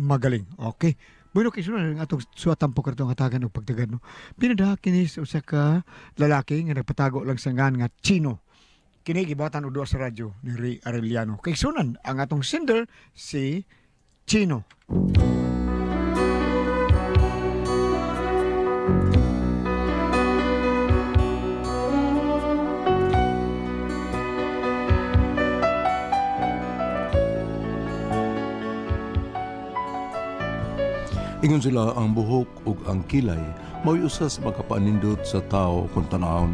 Magaling. Okay. Bueno, kay sunod ang atong suwatan po kartong hatagan og pagtagan, no. Pinadaha kini sa usa ka lalaki nga nagpatago lang sa ngan nga Chino. Kini gibatan og duha sa radyo ni Ray Arellano. Kay sunan ang atong sender si Chino. Ingon sila ang buhok ug ang kilay mao'y usa sa makapanindot sa tao kung tanawon.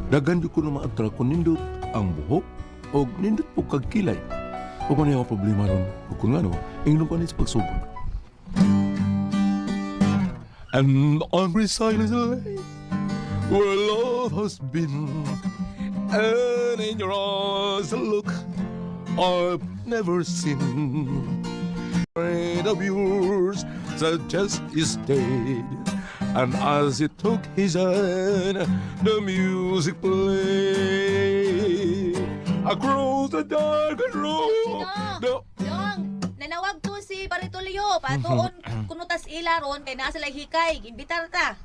Daghan jud kuno maatra kung nindot ang buhok og nindot po kag kilay. Ug ano ang problema ron? Ug kung ano, ingnon ko ni sa pagsugod. And on precisely where love has been, and in your eyes a look I've never seen. Friend of yours suggests he stayed. And as he took his hand, the music played. Across the darkened road. The Dong, nanawag to si Paritulio. Patuon kuno tas ila ron kay naa sila hikay. Imbitar ta.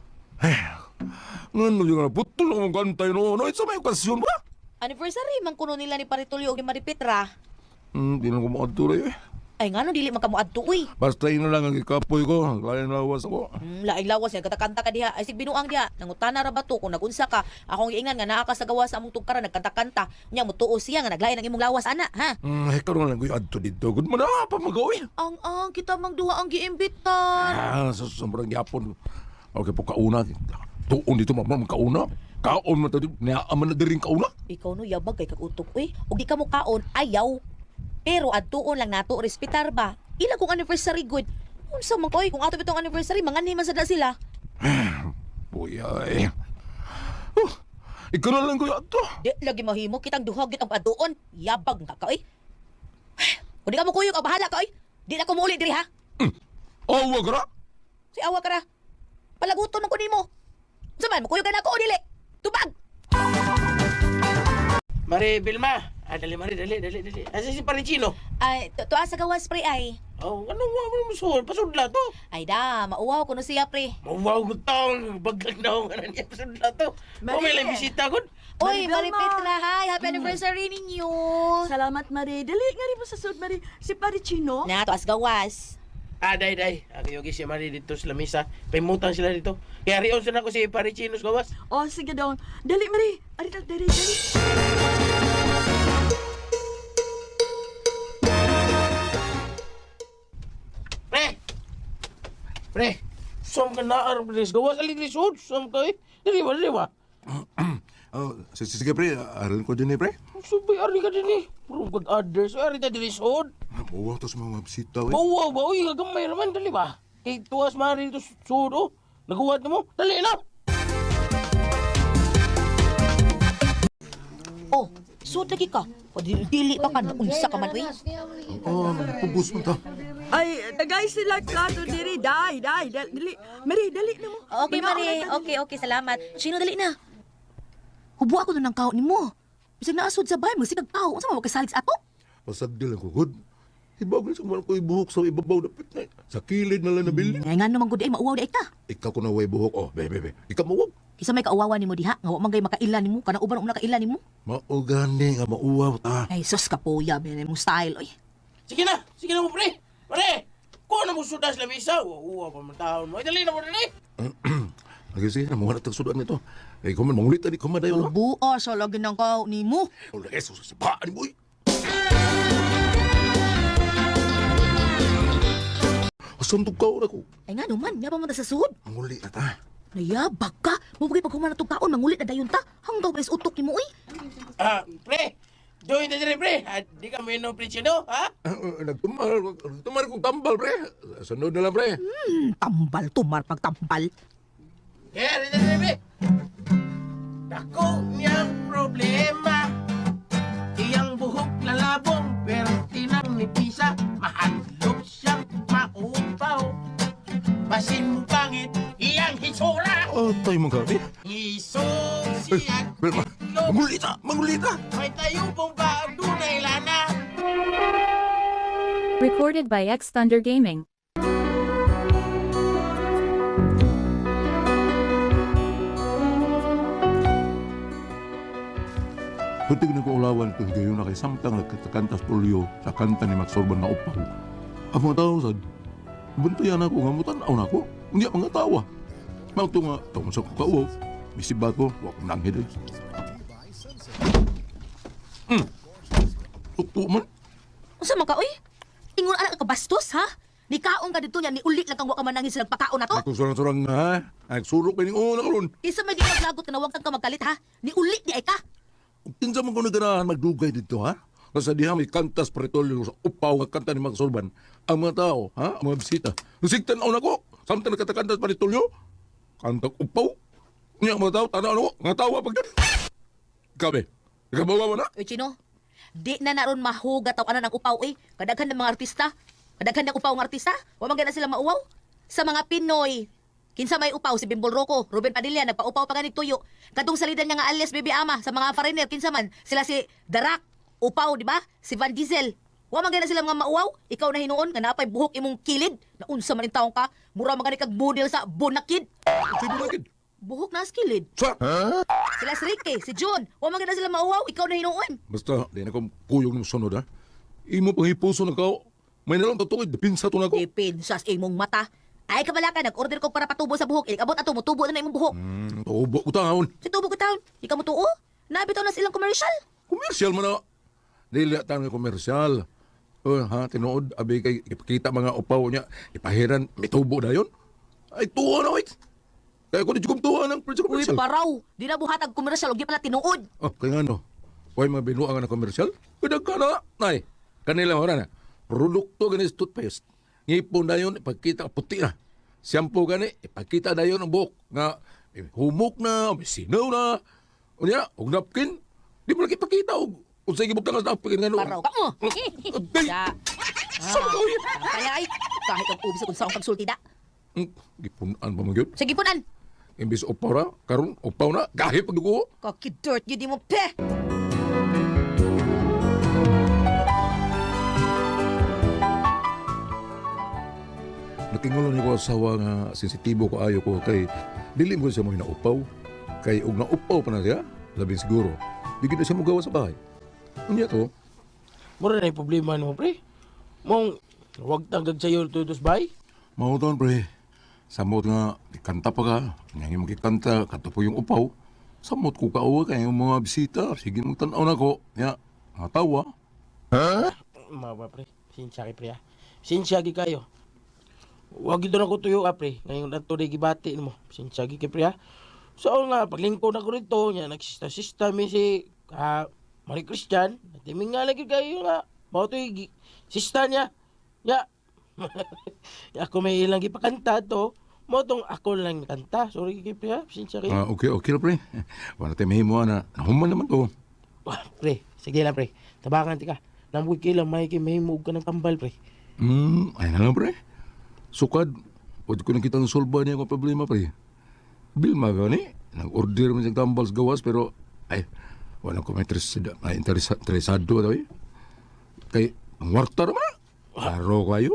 Ngano yung nga, putol akong kantay no. No, it's may okasyon ba? Anniversary man kuno nila ni Paritulio ug ni Maripetra. Di lang ko makadto eh. Ay ngano dili man kamo adto uy. Basta yun na lang ang ikapoy ko. Lain lawas ako. Laing lawas nga katakanta ka diha. Ay sig binuang diha. Nangutana ra ba to kung nagunsa ka? Akong giingnan nga naa ka sa gawas sa among tugkaran nagkanta-kanta. Nya mutuo siya nga naglain ang imong lawas ana, ha? Hektar na lang ko yung adto dito. Good man na, pa mag-uwi. Ang kita mang duha ang giimbitar. Ah, sa sobrang yapon. Okay po, kauna. Tuon dito, mamang kauna. Kaon man to, naaman na diring kauna. Ikaw no yabag kay kag utok uy. Ug di ka mo kaon, ayaw. Pero adtuon lang nato respetar ba. Ila kong anniversary good. Unsa man koy kung ato bitong anniversary manganhi man sada sila. Buya eh. Oh, ikaw na lang ko yung adto. Di lagi mahimo kitang duha gid ang adtuon. Yabag ka ka oy. Kung di ka mo kuyog, ang bahala ka oy. Di na ko muuli diri ha. Awa ka na. Si awa ka ra. Palaguton man ko nimo. Unsa man mukuyog ka na ako o dili? Tubag. Mari Vilma. Ah, dali Mari, dali, dali, dali. Asa si Paricino? Ay, tuwa sa gawas pre ay. Oh, ano mo ano mo suod? Pasudla to. Ay da, mauwaw kuno siya pre. Mawaw ko taong baglag na ako nga niya pasudla to. Mari. Oh, may lang bisita kon. Uy, Mari Mari Vilma. Petra, hi. Happy anniversary ninyo. Salamat, Mari. Dali nga rin mo sa sud, Mari. Si Paricino. Na, tuas gawas. Ah, day, day. Ah, kayo si Mari dito sa lamisa. Paimutan sila dito. Kaya riyon sa nako si Paricino sa gawas. Oh, sige daw. Dali, Mari. Ari, dali, dali, dali. Pre! Pre! Som ka na arap diri sa gawas ali diri sud. Som ka eh. Dili ba, dili ba? Oh, sige, pre. Aral ko din eh, pre. Subay ari ka dinhi. Puro kag others. Ari ta diri sud. Mawaw to sa mga bisita, eh. Mawaw ba? Uy, gamay raman dali ba? Kay tuwas Mari dito sud oh. Naguwat na mo. Dali na. Oh, sud lagi ka. O dili pa ka unsa ka man uy. Oh, pubus mo ta. Ay, tagay sila plato diri. Dai, dai, dali. Dali. Mari, dali na mo. Okay, Mangaon Mari. na ta. Okay, okay, salamat. Sino dali na? Hubo ako nun ng kaon nimo. Bisag naasod sa bahay, magsigag tao. Unsa man makasalig sa ato? Pasagdil lang ko, good. Ibag na sa mga ko ibuhok sa ibabaw dapat na. Sa kilid na lang nabili. Nga nga naman gud ay mauwaw di ay ka. Ikaw ko na way buhok. Oh, be, be, be. Ikaw mawag. Kisa may kauwawan nimo diha, nga wa man gay makaila nimo, kana uban una kaila nimo. Maugani nga mauwaw ta. Ay sus kapoya, man imong style oy. Sige na, sige na mo pre. Pre, kuha na mo sudas lamisa. Uwa pa man taon mo. Ay, dali na mo dali. Okay, sige, namuha na tagsudan nito. Eh, kuman, mangulit na di kuman dayon. no? Hubo sa lagi ng kaon nimo. Oh, Jesus, sa paa ni boy. Asan to kaon ako? Ay nga naman, nga pa man ta sa sud. Mangulit na ta. Nayabag ka. Mubagay pag human na tong kaon, mangulit na dayon ta. Hanggaw pa is utok nimo oy. Ah, pre. Join na dali pre. Ah, di ka mo yun pre Chino, ha? Ah, ah, Nagtumar, nagtumar kong tambal, pre. Sunod na lang, pre. Tambal tumar pagtambal. Kaya rin na dali pre. Dako niyang problema. Iyang buhok lalabong pero tinang ni Pisa mahadlok siyang maupaw. Basin mo pangit iyang hisura. Oh, tayo mong gabi. Isog siya. Vilma, mangulit ta, mangulit ta. May tayo pong ba dunay lana. Recorded by X Thunder Gaming. Putig na ko ulawan ito higayon na kay samtang nagkakantas tulyo sa kanta ni Max Orban nga upaw. Ang mga tao sad, buntayan ako nga mutan-aw na ako. Hindi mga tawa. Mao to nga, tungod sa kakauwaw, misiba ko, wa ko nanghid. Tukto man. Unsa man ka oy? Ingon anak ka bastos ha? Nikaon ka dito niya ni uli lang kang wa ka manangin sa nagpakaon nato. Ay kung surang-surang ha, ay sulok pa ning una karon. Kinsa may di maglagot ka na wag kang magkalit ha? Ni uli di ay ka. Ug kinsa man ko naganahan magdugay dito ha? Kasi diha may kantas Pretorio sa upaw nga kanta ni Max Orban. Ang mga tao, ha? Ang mga bisita. Nasigtan na ko. Samtang nagkatakantas Pretorio, kantang upaw. Unya ang mga tao, tanaw na ko. Nga tawa pag Kabe, ikabawa mo na. Uy, Chino, di na naron mahugat aw anan ang upaw eh. Kadaghan ng mga artista. Kadaghan ng upaw ng artista. Wa man gana sila mauwaw. Sa mga Pinoy, kinsa may upaw si Bimbol Rocco, Ruben Padilla nagpaupaw pa ganig tuyo. Katong salidan niya nga alias Baby Ama sa mga foreigner kinsa man sila si Darak, upaw di ba? Si Van Diesel. Wa man gana sila mga mauwaw. Ikaw na hinuon nga napay buhok imong kilid. Naunsa man in taong ka, mura man gani kag model sa Bonakid. Sige na kid. Buhok na sa kilid. Sa! Sila si Ricky, si June. Wa man gana sila mauwaw. Ikaw na hinuon. Basta, di na ko kuyog ng sunod ha. Imo pang hipuso na kao. May nalang tutukod, pinsa to na ko. Depensa sa imong mata. Ay kabala ka, nag-order ko para patubo sa buhok. Ilikabot ato, mutubo na na imong buhok. Tubo ko taon. Si tubo ko taon, di ka mutuo. Nabitaw na silang commercial. Komersyal man na. Dili ta nga komersyal. Oh, ha, tinuod abi kay ipakita mga upaw niya, ipahiran mitubo dayon. Ay tuwa na wait. Kaya ko di jud tuwa ng Uy, komersyal. paraw. Di na buhat ang commercial, ug di pala tinuod. Oh, kay ngano? Way mga binuang nga na komersyal? Kadag ka na, nay. Kanila mo na. Produkto gani sa toothpaste. Ngipon dayon ipakita puti na. Shampoo gani ipakita dayon ang buhok nga humok na, may sinaw na. Unya, og napkin. Di mo lagi ipakita og unsay gibutang sa napkin ngano. Paraw ka mo. Ay, Ya. Sa mga uy. Kaya ay, kahit ang ubis kung saan pagsulti da. Gipunan pa man gyud. Sige punan. Imbis upaw ra, karon upaw na, gahi pag dugo. Kaki-dirt yun di mo, pe. Nakingulo ni ko asawa nga sensitibo ko ayo ko kay dili mo siya mo hinaupaw. Kay og naupaw pa na siya, labing siguro. Di gid na siya mogawa sa bahay. Unya to, Mura na yung problema nimo pre. Mong wag tanggag sayo tutos bay. mao taon pre. Samot nga kanta pa ka, nga imong gikanta kadto po yung upaw. Samot ko kauwa kay yung mga bisita, sige mong tan-aw nako. Ya, mga tawa. Mawa pre. Sinsya kay pre ah. Sinsya gi kayo. Wag gid na ko tuyo ah pre. Ngayon na to gibati nimo. Sinsya gi kay pre ah. So nga paglingkod ako rito nya nagsista-sista mi si Marie Christian. Timing nga lagi kayo nga. Mao to sista niya. Ya. Ako may ilang gipakanta to. Mao tong ako lang kanta. Sorry kay pre ah. Sinsya kay. Ah, okay, okay ra pre. Wala tayo mahimo na. Nahuman naman to. Wah, pre, sige lang pre. Tabangan ti ka. Nambuy kay lang may kay mahimo og ka ng tambal pre. Ay na lang pre. Sukad, pwede ko nakita ang solba niya akong problema pre. Bilma gani, nag-order man siyang tambal sa gawas pero ay, wala ko may interesado, ay, interesado daw eh. Kay, ang warta naman na. Klaro kayo.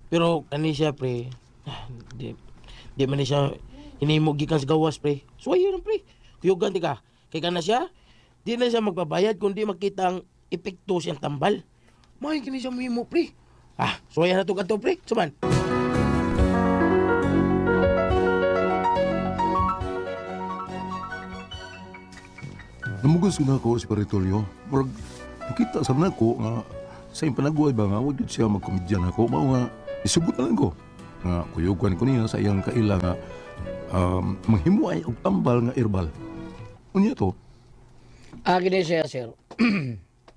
Pero kani siya pre, di di man ni siya hinimo gikan sa gawas pre. Suwayo lang pre. Kuyugan ti ka. Kay kana siya, di na siya magbabayad kung di makita ang epekto siyang tambal. May kini siya mahimo pre. Ah, suwayan na to kadto pre. Suman. Namugos ko na ako si Paritolyo. Murag, nakita sa na ko nga sa iyong panagway ba nga, wag yun siya magkomedyan ako. Mao nga, isugot na lang ko. Nga, kuyugan ko niya sa iyang kaila nga, manghimuay og tambal nga herbal. Unya to, Ah, gini siya, sir.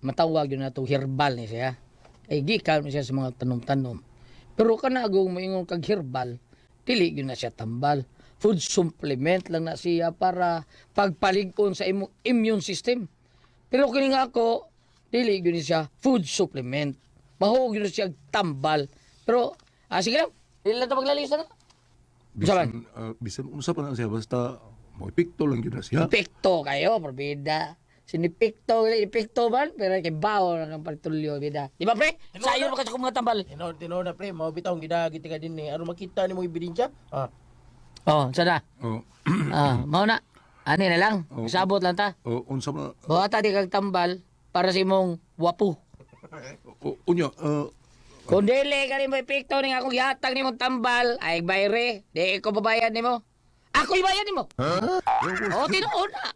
Matawag yun na to, herbal ni siya. Ay, gikan ni siya sa mga tanom-tanom. Pero kanagong moingon kag herbal, dili yun na siya tambal. Food supplement lang na siya para pagpalig-on sa imong immune system. Pero kini nga ako, dili yun siya food supplement. Mahog yun siya tambal. Pero, sige lang, dili lang ito maglalisa na. Bisan, bisan unsa pa na siya basta mo epekto lang gyud na siya. Epekto kayo, probida. Sinipikto, epekto man, pero kay bao na kang partulyo, bida. Di ba, pre? Sayo ba ka sa mga tambal? Tinuod tinuod na pre, mao bitaw ang gidagit ka din ni aron makita nimo ebidensya. Ah, Oh, sana. Oh, Mao na. Ani na lang. Oo. Sabot lang ta. O, unsa man Buhata di kag tambal para sa imong wapo. o, unya, Kung dili ka nimo epekto ning akong gihatag nimong tambal, ay bayre, di ko babayad nimo. Ako ibayad nimo. O tinuod na.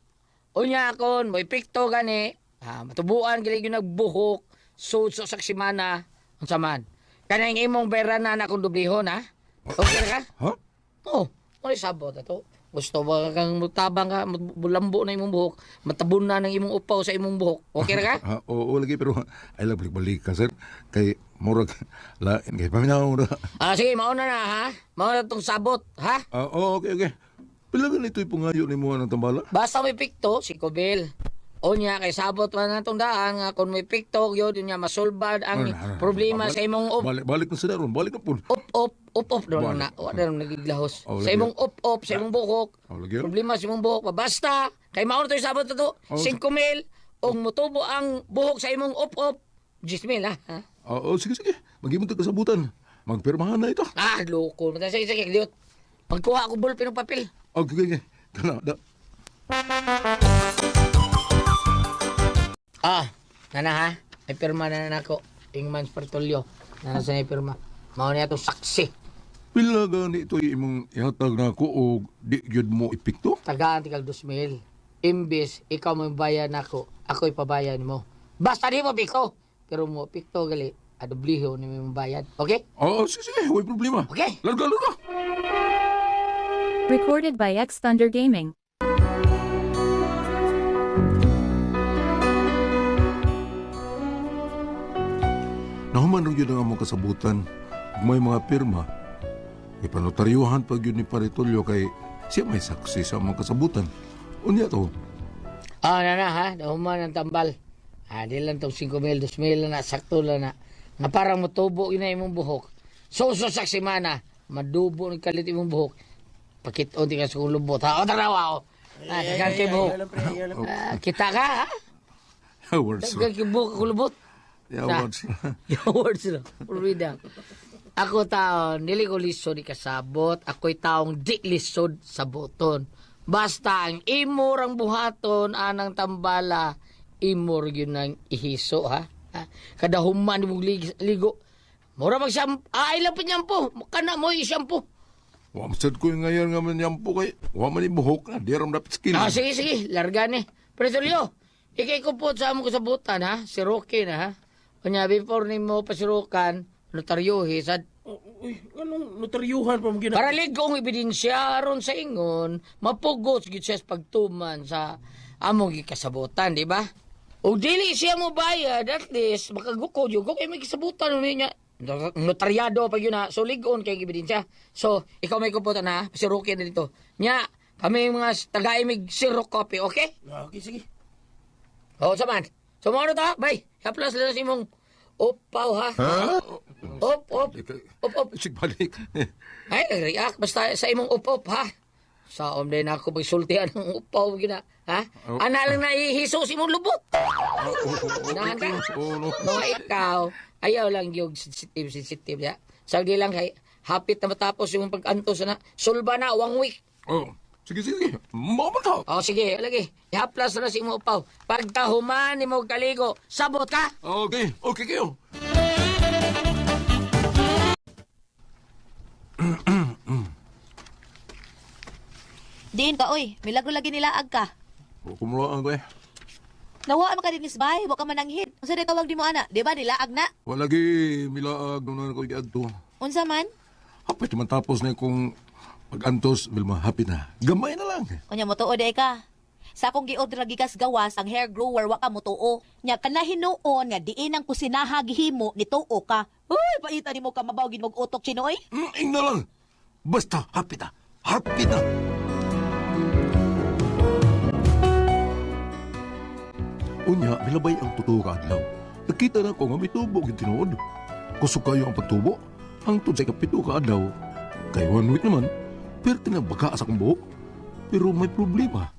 Unya kon mo epekto gani, matubuan gali gyud nagbuhok, sud sa simana, unsa man. Kanang imong bayranan akong dublihon ha. Okay ra ka? Ha? Oh, mo sabot ato. Gusto ba kang mutabang ka, bulambo na imong buhok, matabon na ng imong upaw sa imong buhok. Okay ra ka? Ha, oo, lagi pero ay lang balik-balik ka sir kay murag lain kay paminaw ra. Ah, sige, mauna na ha. Mauna tong sabot, ha? Ah, oo, okay, okay. Pila ganito ipungayo nimo ng tambala? Basta may pikto, si Kobel. O niya, kay sabot man natong daan nga kung may pikto, yun niya masulbad ang Ano, problema sa imong up, Balik, balik na sila ron, balik na po. up, up, up, up, doon Balik. na, wala na nagiglahos. Oh, Sa lagi. imong up, up, sa imong buhok, Oh, lagi. problema sa imong buhok, basta, kay mauna to yung sabot na to, Oh, 5 mil, og mutubo ang buhok sa imong up, up, 10 mil, ha? Ha? Oo, sige, sige. Mag-imong kasabutan. Magpirmahan na ito. Ah, loko. Sige, sige, liot. Magkuha ako ballpen ng papel. Okay, okay, okay. Kana, da. Ah, nana ha. May pirma na na ako. Ingmans Pertolio. Nana sa may pirma. Mao niya itong saksi. Pila gani ito imong ihatag na ako o di gyud mo epekto? Tagaan tikal 2,000. Imbis, ikaw mo yung bayan nako. Ako ipabayan mo. Basta di mo pikto. Pero mo pikto gali. Adobliho ni mo yung bayad. Okay? Oo, sige, sige. Huwag problema. Okay. Larga, larga. Recorded by X Thunder Gaming. Nahuman rin yun ang among kasabutan. Ug may mga pirma. Ipanotaryuhan pa yun ni Paritolyo kay siya may saksi sa among kasabutan. Unya to. Ah, nana ha. Nahuman ang tambal. Ah, di lang tong 5,000, 2,000 na, sakto lang na. Nga parang mutubo yun na imong buhok. So, so, sa semana, madubo ni kalit imong buhok. Pakit-on di ka sa kong lubot. Ha? O, tarawa o. Ah, daghan kay buhok. Ah, kita ka, ha? Words. Daghan kay buhok akong lubot. Yeah, words. Yung words na. Purida. Ako taon, dili ko lisod ikasabot. Ako'y taong di lisod sa boton. Basta ang imor ang buhaton, anang tambala, imor yun ang ihiso, ha? Ha? Kada human mo ligo. Mura mag shampoo. Ah, ilang pa po. Kana mo i-shampoo. Wa man sad ko yung ngayon nga man yampo kay wa man ibuhok na di ram dapat skin. Ah, sige, sige. Larga ni. Pero Tulio, ikay ko po sa among kasabutan, ha? Si Rocky na, ha? Kunya, before ni mo pasirukan, notaryohi, sad Uy, anong notaryuhan pa mo gina? Para ligong ebidensya aron sa ingon, mapugot gyud siya sa pagtuman sa among gikasabutan, di ba? O dili siya mo bayad, at least makagukod yun. Kung may kasabutan niya, notaryado pa yun na, so ligon kay ebidensya. So, ikaw may kuputan ha, si Rocky na dito. Nya, kami mga taga-imig zero copy, okay? Ah, okay, sige. Oo, saman. So, mga ano ta? Bay, haplas lang sa imong upaw ha. Op, op, op, op. Sig balik. Ay, nag-react. Basta sa imong up-up, ha? Sa om din ako pagsultihan ng upaw, gina. Ha? Ana lang naihiso sa imong lubot. Nahan ka? Oh, no. Mga ikaw, ayaw lang yung sensitive, sensitive, ya. Sagdi lang kay, hapit na matapos yung pag-antos na. Sulba na, one week. Oh, sige sige. Mao man ta. O, sige, lagi. Ihaplas na sa imong upaw. Pagkahuman ni mo kaligo, sabot ka! Okay, okay kayo. Diin ka oy, milagro lagi nilaag ka. Kumulaan ko eh. Nawa man ka dinis bay, wa ka mananghid. Unsa day tawag di mo ana? Di ba nilaag na? Wala gi milaag nung ko giadto. Unsa man? Hapit man tapos na kung pag-antos, Vilma, happy na. Gamay na lang. Unya mo tuo day ka. Sa akong gi-order gikas gawas ang hair grower wa ka motuo. Nya kana hinuon nga diin ang kusinaha gihimo ni tuo ka. Uy, paita nimo ka mabaw gid mog utok chinoy. Ing na lang. Basta, happy na. Happy na. Unya, milabay ang totoo ka adlaw. Nakita na ko nga may tubo gyud tinuod. Kusog kayo ang pagtubo. Hangtod sa ikapito ka adlaw. Kay one week naman, pero tinabaga sa akong buhok. Pero may problema.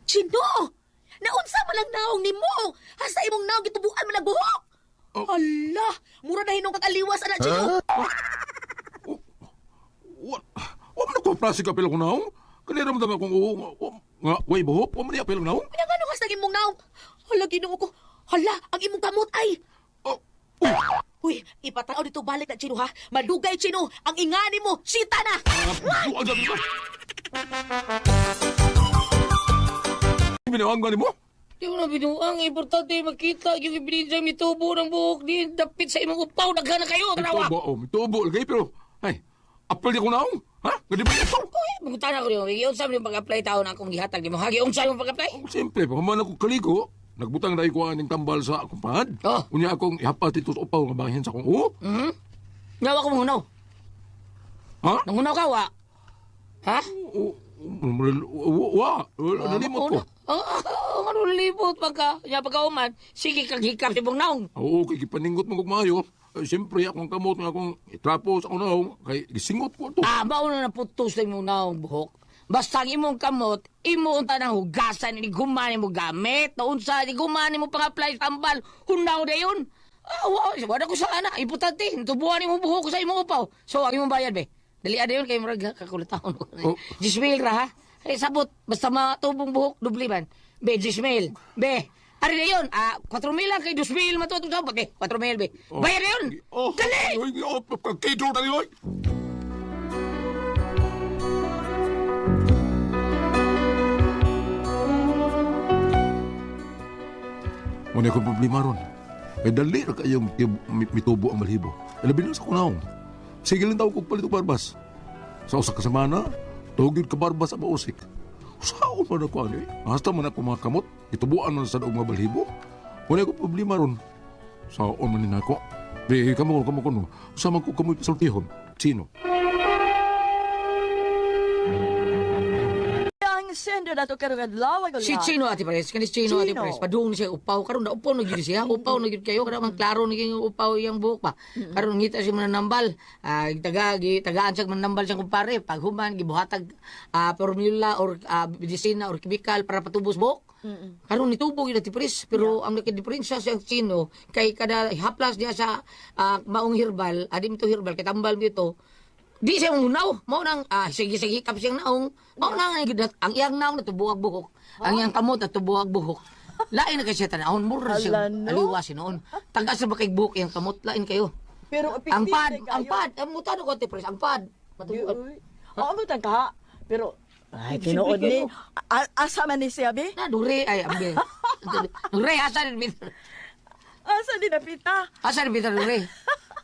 Chino! Naunsa man ang naong nimo? Hasta imong naong gitubuan man ang buhok. Hala, mura na hinong kag aliwas ana Chino. Wa, wa man ako plastic kapil akong naong. Kanira mo dami akong uho. Nga way buhok, wa man ni apil ang naong. Unya ngano kas nang imong naong? Hala, Ginoo ko. Hala, ang imong kamot ay. Oh, uy. Uy, ipatanaw dito balik na Chino ha. Madugay Chino, ang ingani mo, sita na. Ah, buang sabi ko. Binuang gani mo? Di mo na binuang. Importante makita yung ebidensya mitubo ng buhok di dapit sa imong upaw. Daghan na kayo. Tanawa. Tubo, oh, tubo lagi pero ay, apil di ko naong. Ha? Gadi ba ito? Uy, mangutana ko niyo. Giunsa mo yung pag-apply tao na akong gihatag di mo. Ha, giunsa mo pag-apply? Oh, siyempre, pahuman ako kaligo, nagbutang dahil ko aning tambal sa akong pahad. Oh. Unya akong ihapat ito sa upaw nga bahin sa akong uo. Mhm. Ngawa ko manghunaw. Ha? Nanghunaw ka, wa? Ha? Wa, nalimot ko. Oo, ano nalimot pagka, nya pagkauman, sige kag hikap si mong naong. Oo, kay gipaningot mo kog maayo. Eh, siyempre, akong kamot nga akong itrapo sa akong naong, kay gisingot ko ito. Ah, mao na naputos na imong naong buhok. Basta ang imong kamot, imo unta nang hugasan, ni guman mo gamit, na unsa, ni guman mo pang-apply sa tambal, hunaw na yun. Ah, wa, wala ko sa ana, importante, tubuhan imong buhok sa imong upaw. So, ang imong bayad, be. Dali na yun, kay murag kakulataon. Oh. Jismail ra, ha? Eh, sabot, basta matubong buhok, dubli man. Be, Jismail, be. Ari na yun, ah, 4 mil lang kay 2 mil matutong sabot, be. 4 mil, be. Bayad na yun! Oh, Dali! Oy, oh, kidro dali, oy. Muna akong problema ron. Kay dali ra kayong mitubo ang balhibo. Labi na sa kunaong. Sige lang tao kog palit og barbas. Sa usa ka semana, tugid ka barbas sa mausik. Usaon man ako ani. Hasta man ako mga kamot, itubuan man sa og mga balhibo. Muna akong problema ron. Saon man ni nako. Di kamo kamo kuno. Usa man ko kamoy pasultihon. Sino? Ang sender na to karong adlaw Goliath. Si Chino ati Pres, kani si Chino, ati Chino. Pres. Padung siya upaw karon na upaw na gyud siya, upaw na gyud kayo kada man klaro na gyud upaw iyang buhok pa. Karon ngita siya mananambal, ah taga gi tagaan siya mananambal siyang kumpare pag human gibuhatag formula or medisina or chemical para patubos buhok. Karon nitubo gyud ati Pres, pero ang nagka-diferensya sa Chino kay kada haplas niya sa maong herbal, adi mito herbal kay tambal dito. Di siya mangunaw. Mao nang sige sige kap siyang naong. Mao nang ang iyang naong natubuag buhok. Ang iyang kamot natubuag buhok. Lain na kay siya tanahon mura siya Hala, no? aliwa si noon. Tagas sa ba kay buhok iyang kamot lain kayo. Pero Ang epektibo pad, kayo. ang pad, ang mutano ko ate Pres, ang pad. Matubuag. Uy. Oo, mutang ka. Pero ay tinuod ni asa man ni siya be? Na dure ay ambe. Dure asa ni Asa ni napita? Asa ni Peter dure.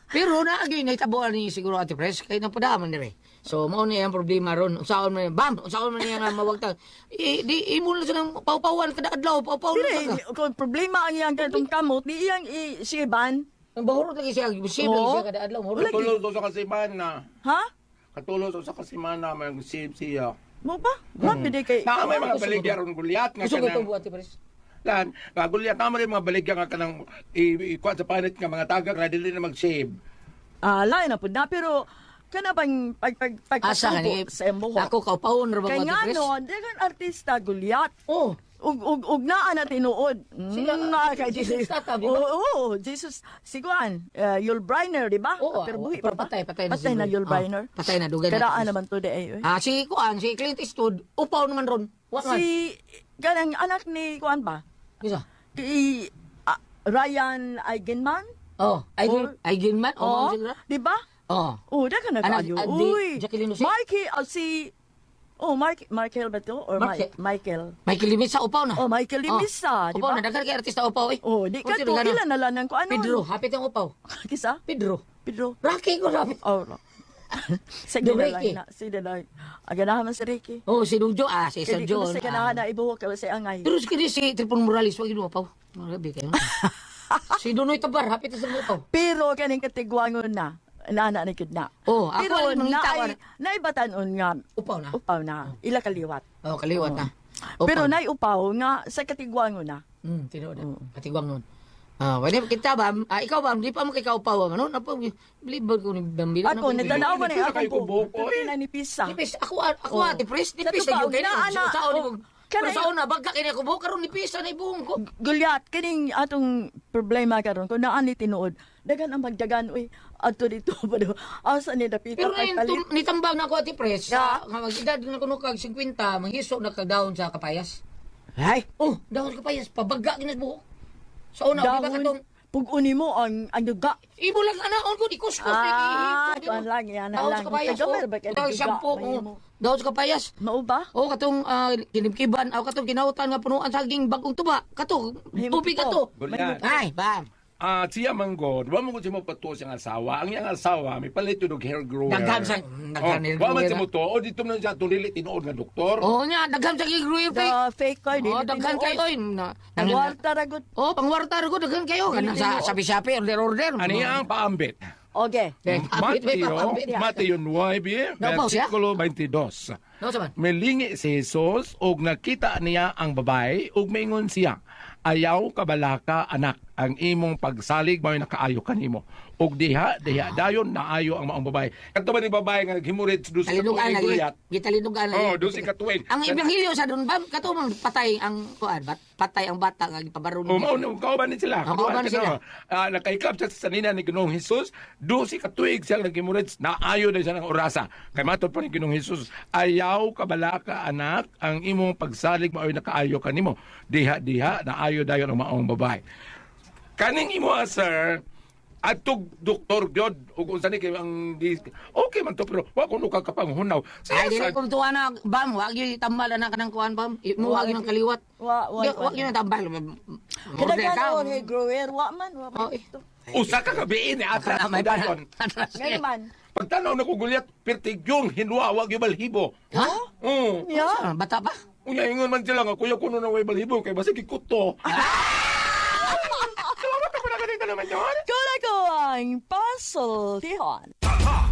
Pero na gyud nahitabuan ni siguro ate Pres kay napadaman dire. So mao ni ang problema ron. Unsaon man bam, unsaon man niya nga mawagtang. I, di imo na siya ng pawpawan kada adlaw, pawpaw Pero lang eh, ka. kung problema ang iyang katong kamot, di iyang i siban. Ang bahurot lagi siya, save lagi Oo. siya kada adlaw. Mahurot. Katulog to sa kasimana. Ha? Katulog to sa kasimana, may save siya. Mo ba? Grabe di kay Naa may mga baligya ron gulyat nga Gusto ko kanang ito ate Pres. lan, nga gulyat naa may mga baligya nga kanang ikuan sa panit nga mga tagak na dili na mag-save. Ah, lain na pud na pero kana bang pag pag pag Asa ka ni? sa imong buhok. Ako kaupawon ra ba Kay ate nga Pres? no, daghang artista Goliath. Oh, Ug naa na tinuod. Sila, na kay Jesus Tata, di ba? Oo, oo, Jesus si Juan, Yul Brynner, di ba? Oo, pero buhi pero pa ba? patay, patay na Patay na si Yul Oh, Brynner. patay na, dugay na. Karaan naman to di ay. oy. Ah, si Kuan, si Clint Eastwood, upaw naman ron. Wa man. Si kanang anak ni Juan ba? Bisa. Kay Ryan Eigenman? Oh, ay ay man, oh, Oo, siguro. di ba? Oh. Oh, daghang na Anak, kayo. di- Uy. Jacqueline Jose? Mikey, si Oh, Mark, Michael ba to? Or Mark- Michael? Michael Limisa upaw na. Oh, Michael Limisa, di Upaw ba? na daghan kay artista upaw eh. Oh, di ka Unsa to daghan na? ilan na lang ko ano? Pedro, hapit ang upaw. Kisa? Pedro. Pedro. Rocky ko rapi. Oh, no. Sige Do na lang Ricky. na. Sige na lang. Ang ganahan man si Ricky. Oh, si Dujo, si Sir Kaya di ko John. na sa ganahan na ibuhok ka sa angay. Pero si kini si Tripon Morales wag upaw. Grabe kayo. Si Dunoy Tabar, hapit sa upaw. Pero kaning katigwangon na. Nana ni kid na. Oh, ako Pero ang mangita ko, naay naibatan-on nga Upaw na. upaw na. Ila kaliwat. Oh, kaliwat na. Upaw Pero na. naay upaw nga sa katigwangon na. Tinuod. Katigwang nun. Ah, wala kita ba? Ah, ikaw ba? Di pa mo kay kaupaw ba? Ano? Napo, believe ko ni Bambila. Ako nagtanaw man Nipis na akong kayo buhok. kubuhok, oy. na ni pisa. Nipis ako ako Oh. ate pres, nipis Sa na tubaw, gyud kay naa na. sa ni Oh, Pero kanay- sa una bagka kini ako buhok karon nipis na ibuhong ko. Gulyat, kining atong problema karon kung naa ni tinuod, dagan ang magdagan uy. Adto dito pa do. Asa ni dapita Pero kay ngayon, palit. nitambang na ako ati pres, Ya. sa nga mag-edad na kuno kag 50, manghiso na kag dahon sa kapayas. Ay, Oh, dahon sa kapayas, pabaga ginas buhok. Sa una, di ba dahon. katong Pug-uni mo ang duga. Ibo lang anaon ko, di kuskus. Ah, kuan lang, yan na Dahon lang. sa kapayas, Tagamay oh. ba kay Dahon duga, shampoo, may oh. mo. Dahon sa kapayas. Mao ba? Oh, katong kinimkiban, o katong kinautan nga punuan saging bagong tuba. Kato, Mahimo tubig to. kato. Goliath. Ay, bam. Ah, siya manggod, wa mo ko siya mapatuo siyang asawa. Ang iyang asawa may palit yun og hair grower. Daghan sa- daghan hair Wa man grower, siya mo to, o dito man siya tulili tinuod nga doktor. Oh, nya, daghan sa gigruir The fake. fake card. Oh, daghan kayo oy. Na, Nagwarta ra gud. Oh, pangwarta ra ko daghan kayo. Kana sa sabi-sabi order order. Ani ang paambit? Okay. Eh, ambit, may Mateo, paambit. Mateo 9, Naupaw siya? versikulo 22. No, saman. Milingi si Jesus ug nakita niya ang babae ug maingon siya, "Ayaw kabalaka anak, ang imong pagsalig mao'y nakaayo kanimo." Ug diha diha dayon naayo ang maong babae. Kadto ba ni babae nga naghimurit sa Talinugan katuig lagi. Goliath? Gitalinugan lagi. Oh, doon si katuig. Ang ebanghelyo sa doon bam kato mang patay ang kuan, bat, patay ang bata nga gipabaron. Oh, mao na kauban ni sila. Oh, kauban ni sila. Ah, nakaikap siya sa sanina ni Ginoong Hesus, do si katuig siya naghimurit, naayo na siya ng orasa. Kay matod pa ni Ginoong Hesus, ayaw kabalaka anak, ang imong pagsalig mao'y nakaayo kanimo. Diha diha naayo dayon ang maong babae. Kaning imo ah, sir, atog doktor gyud ug unsa ni kay ang di, okay man to pero wa kuno ka kapanghunaw. Ay, dili Siya ko tuwa na, bam, wag yun tambal na kanang kuan, bam. Mo wag yun ang kaliwat. Wa wa. Wag yun ang tambal. Kadaghan on hair grower wa man wa man. Oh, eh. usa ka gabi ni atras Kana may dayon. atras. Ngayon man. Pagtanaw na ko Goliath, pertigyong hinwa wag yung balhibo. Ha? Oo. Yeah. Ah, bata pa? Unya ingon man sila nga kuya kuno na way balhibo kay basig ikuto. Salamat ako na ganito naman yun. Kuna ko ang puzzle tihon. Tatak